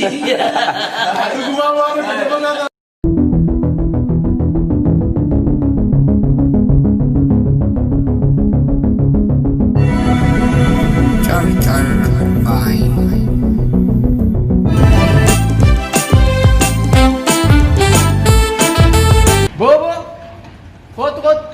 Dhugumaa waan hojjete fakkaata. Carcar Vine. Boobo kootu kootu.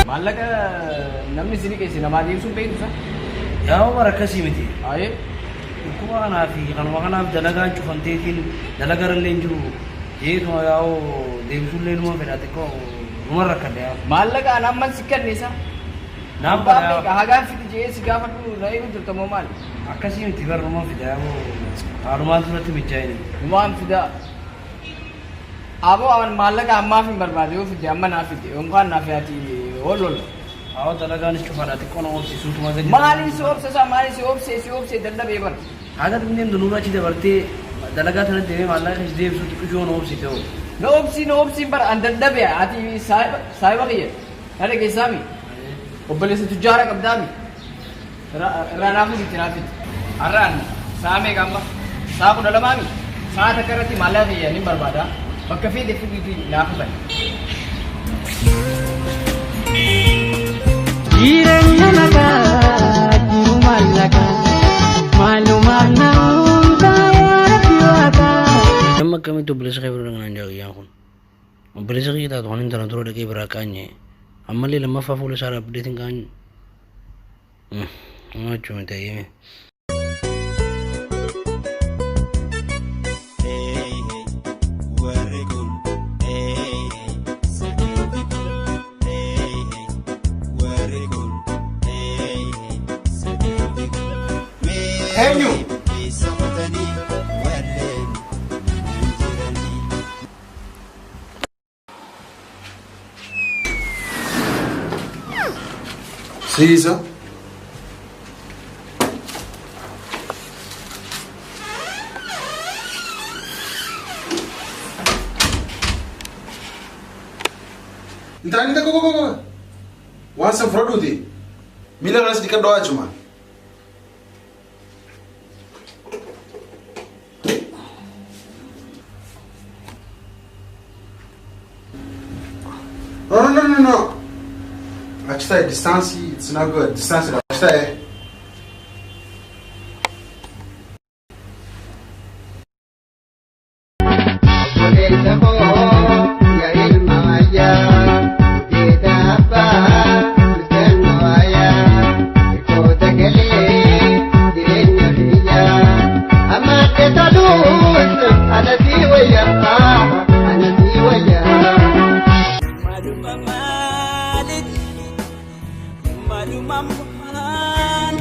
Maallaqa namni isinii keessa namaa deebisuun beektu isa. Yaa Umar akkasii miti. Ayee. Dhukkuba kanaa fi kanuma kanaaf dalagaan cufanteetiin dalagaa irra illee hin jiru. Jeetuma yaa'u deebisuullee numa fedha xiqqoo numa rakkadha yaa. Maallaqa an amman si kenne isa. Naaf Abbaan godha meeqa hagaan fidi je'ee si gaafadhu na eegu jirta moo maali? Akkasii miti bar numa fida yaa'u haalumaan duratti mijaa'ini. Numaan fidaa. Aboo aman maallaqa ammaaf hin barbaade yoo fidde amma naaf fidde yookaan naaf yaati hoolola. Haa dalagaanis cufaadha xiqqoo na obsisuutuma gadi. Maaliin si obsa isaa maaliin si obsee si obsee dadhabee bara. Haga dhumneem dunuura achi dabartee dalagaa tana deemee maallaqa keessa deebisuu xiqqishoo na obsite hoo. Na obsii na obsiin bara an dadhabe ati saahiba saahiba kiyya na dhageessaami obboleessa tujjaara qabdaami irraa naaf fidi naaf fidi. Har'aan sa'a meeqa amma sa'a 12mi sa'a takka irratti maallaqa kiyya nin barbaada bakka feete fidiitii naaf bani. Jireenya nagaa jiru maallaqaa maalumaaf na uumtaa yaa rabbi waaqaa. Nama akkamitti obboleessa kee bira dhaqnaan jaa guyyaan kun. Obboleessa kiyya taatu kan intala dura dhaqee biraa qaanye. Ammallee lammaffaa fuula isaa dhaabbateetiin qaanye. Nama jechuu miti ayyee. Eenyu? Siisa. Intaanni tokko tokko tokko waan san fudhadhuuti. Miila kanas dhiqadhu achumaan. No, no, no, no, no. Achi taa'e distance it's not good. Distance achi taa'e. Obboleessa koo yaa ilma wayyaa gudeeda abbaa mirkanoo wayyaa hirkoota galee jireenya biyyaa amma adda toluus ana sii wayyaa ana sii wayyaa. Maluma maalit maluma maal.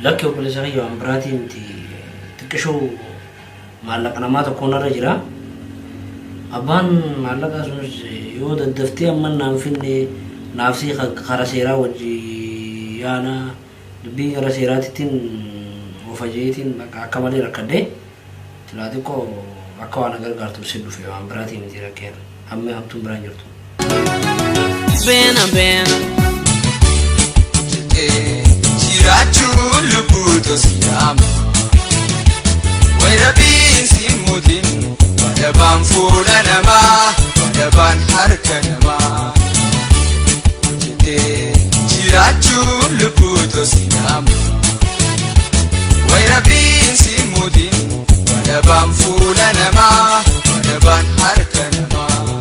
Lakki obboleessa kiyya waan biraatii miti xiqqishuu maallaqa namaa tokko narra jira. Abbaan maallaqaa sunis yoo daddaftee amma naan finne naafsii kara seeraa wajji yaana dubbii gara seeraatittiin oofa jeetiin bakka akka malee rakkadhe silaa xiqqoo akka waan na gargaartuuf si dhufe waan biraatii miti rakkeen hammi hamtuun biraan jirtu. Bena bena. Jiraachuun lubbuu tosi'ama. Way rabbiin si mutin wadabaan fuula namaa wadabaan harka namaa. Hojjetee jiraachuun lubbuu tosi'ama. Way rabbiin si mutin wadabaan fuula namaa wadabaan harka namaa.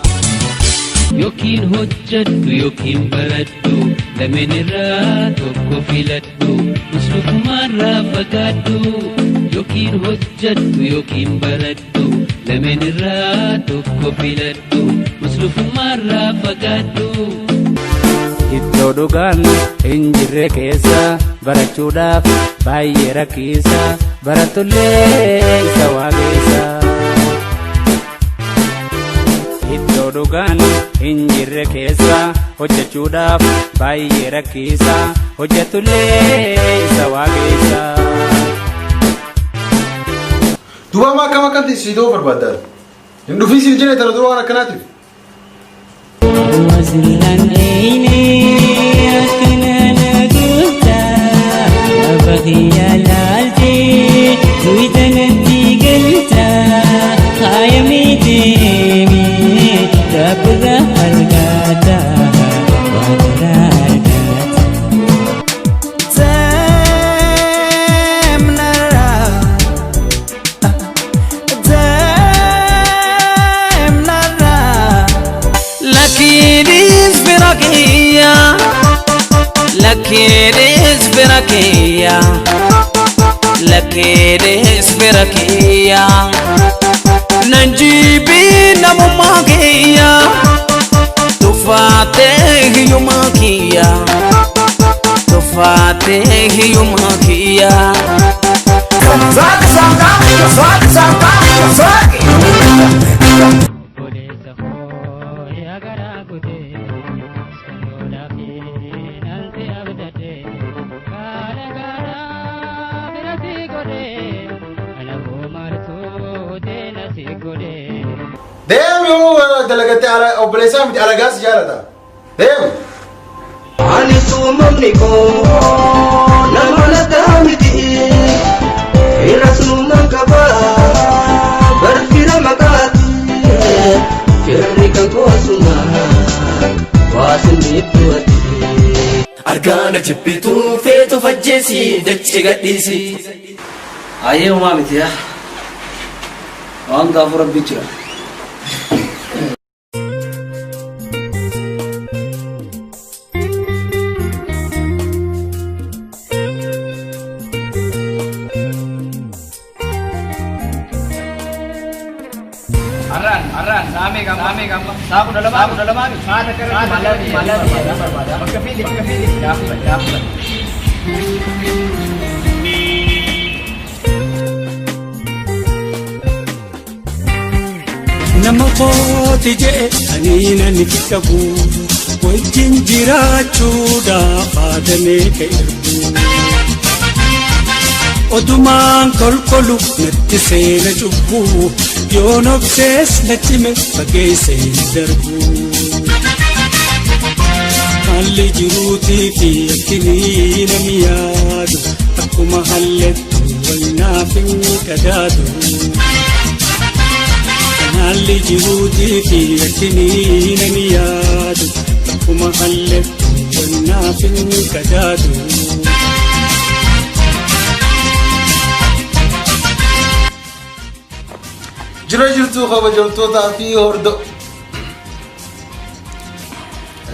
Yookiin hojjedhu yookiin baradhu lameen irraa tokko filadhu muslukumaarraa fagaadhu. Yookiin hojjedhu yookiin baradhu lameen irraa tokko filadhu muslukumaarraa fagaadhu. Iddoo dhugaan hin jirre keessa barachuudhaaf baay'ee rakkiisa barattullee isa waaqeessa. Iddoo dhugaan hin jirre keessa hojjechuudhaaf baay'ee rakkiisa hojjetullee isa waaqeessa. Duuba amma akkam akkan ta'e sii ta'uu barbaaddaa? Hin dhufii siin jedhe tana dura waan akkanaatiif. Wasirraan eeyne akkana na goota lafa kiyya laaltee duyda natti galta haayamee deemee rabbirra argata waaqarra argata. Lakkiinis bira kiyya, lakkiinis bira kiyya, lakkiinis bira kiyya. Nan jibii namummaa kiyya, tuffaatee hiyyummaa kiyya, tuffaatee hiyyummaa kiyya. Obboleessa koo yaa garaa kutee sanyoodhaaf nan si abdadhe gaara gaara bira si godhe ana koo maaltu teena si godhe. Deem yoo dalagatte obboleessaa miti alagaa si jaalata. Deem. Ani suumamni koo nama lataa miti irra suuman qaba barfira maqaati firri kan koosuma waasin ati. Argaana jibbituu feetu fajjeesi dachee gadhiisi. Ayyee homaa miti yaa. Waan gaafuu rabbi jira. Arraan arraan sa'a meeqa sa'a meeqa amma sa'a 12 sa'a 12 mi sa'a takka irratti maallaqa maallaqa barbaada bakka fiidi bakka fiidi gaafa gaafa. Nama kooti jedhe ani nan qabu wajjin jiraachuudhaaf haadamee ka ergu. Odumaan kolkolu natti seena cubbuu yoon obsees na cime fageessee darbu. Haalli jiruutii fi akkinii nami yaadu akkuma hallettu wal naaf hin qadaadu. Haalli jiruutii fi akkinii nami yaadu akkuma hallettu wal naaf hin qadaadu. Jira jirtu kabajamtootaa fi hordo.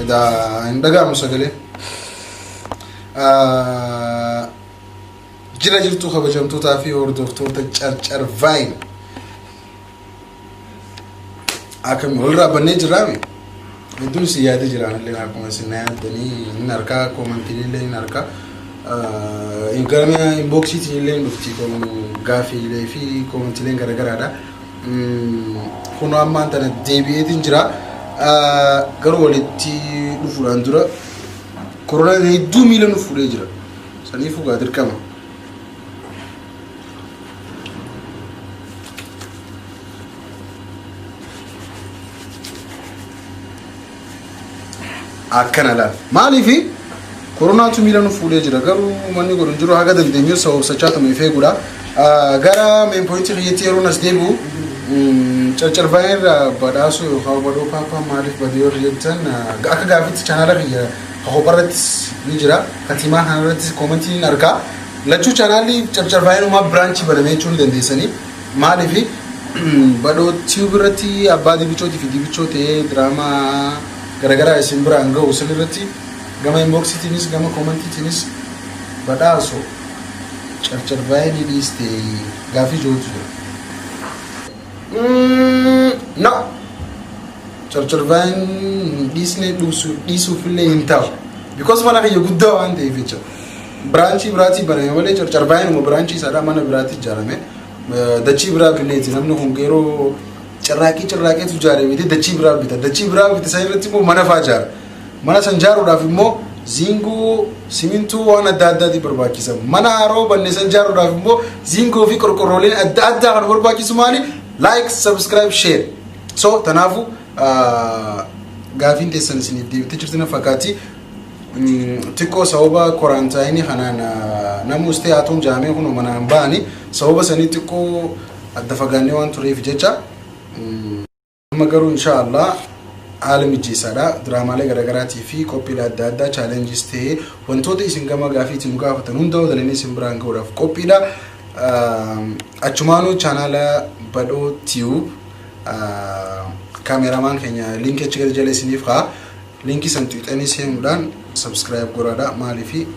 Edaa hin dhaga'amu sagalee. Jira jirtu kabajamtootaa fi hordoftoota Carcar Vine. Akkami walirraa bannee jirraami. Hedduun isin yaadee jira anillee akkuma isin na yaaddanii hin arkaa koomantiin illee hin arkaa. Gara inboxiitiin illee hin dhufti gaafiilee fi koomantiileen garaagaraadha. Kun ammaan tana deebi'eetiin jira. Garuu walitti dhufuudhaan dura koronaan hedduu miila nu fuudhee jira. Saniifuu gaa dirqama. Akkana laal. Maaliifi koronaatu miila nu fuudhee jira garuu manni godhu hin jiru haga dandeenyu sababsachaa tume if eeguudha. Gara main point kiyyatti yeroo as deebi'u carcarbaayee irraa badhaasuu yookaan badhoo paappaa maaliif badee yoo jettan akka gaafitti chaanaala kiyya kopharrattis ni jira. Katimaa kanarrattis koomentii ni argaa. Lachuu chaanaalli carcarbaayeen uumaa biraanchii banamee jechuu ni dandeessanii. Maaliifi badhoo tube irratti abbaa dibichootii fi dibichoo ta'ee diraamaa garaagaraa isin biraan ga'u san irratti gama inboxiitiinis gama koomentiitiinis badhaaso carcarbaayee ni dhiiste gaafii jirutu jira. No! Carcarbaayeen hin dhiisne dhiisuufillee hin ta'u. Because mana kiyya guddaa waan ta'eef jecha. Biraanchii biraatii baname malee carcarbaayeenuma biraanchii isaadhaa mana biraatti ijaarame. Dachii biraa binneeti namni kun yeroo Carraaqii carraaqeetu ijaaree bitee dachii biraa bita. Dachii biraa bita san irratti immoo mana fa'aa ijaara. Mana san ijaaruudhaaf immoo ziingoo, simintoo waan adda addaati barbaachisa. Mana haroo banne san ijaaruudhaaf immoo ziingoo fi qorqorrooleen adda addaa kan barbaachisu maali? Like, subscribe, share. So tanaafu gaafiin teessan isiniif deebitee jirti na fakkaatti. Xiqqoo sababa quarantine kanaan namus ta'e haa ta'uun jaamee kun manaan ba'anii sababa sanii xiqqoo adda fagaannee waan tureef jecha. Amma garuu inshaallah haala mijeessaadha. Diraamaalee garaagaraatii fi qophiilee adda addaa, challenges ta'ee wantoota isin gama gaafiitiin nu gaafatan hunda dalanii isin biraan gahuudhaaf qophiidha. Achumaanuu chaanaala Badhoo Tube, cameraman keenya linkii achi gadi jala isiniif haa, linkii san tuqxanii seenuudhaan subscribe godhaadha. Maaliifi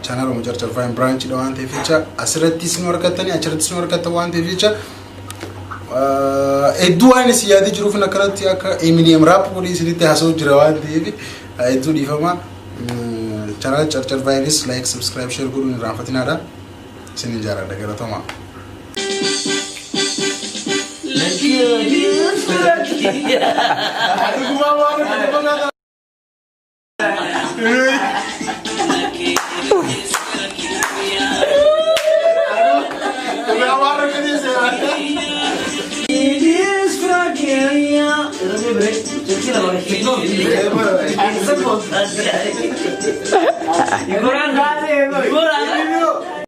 chaanaaluma Carcar Vine branchidha waan ta'eef jecha, asirrattis nu argattanii, achirrattis nu argattan waan ta'eef jecha, hedduu waan isin yaadee jiruuf akkanatti akka Eminem rap godhee isinitti haasa'u jira waan ta'eef hedduu dhiifama. Chaanaala Carcar Vineis like, subscribe, share godhuun irraanfatinaadha. Isin jaaladha, galatoomaa.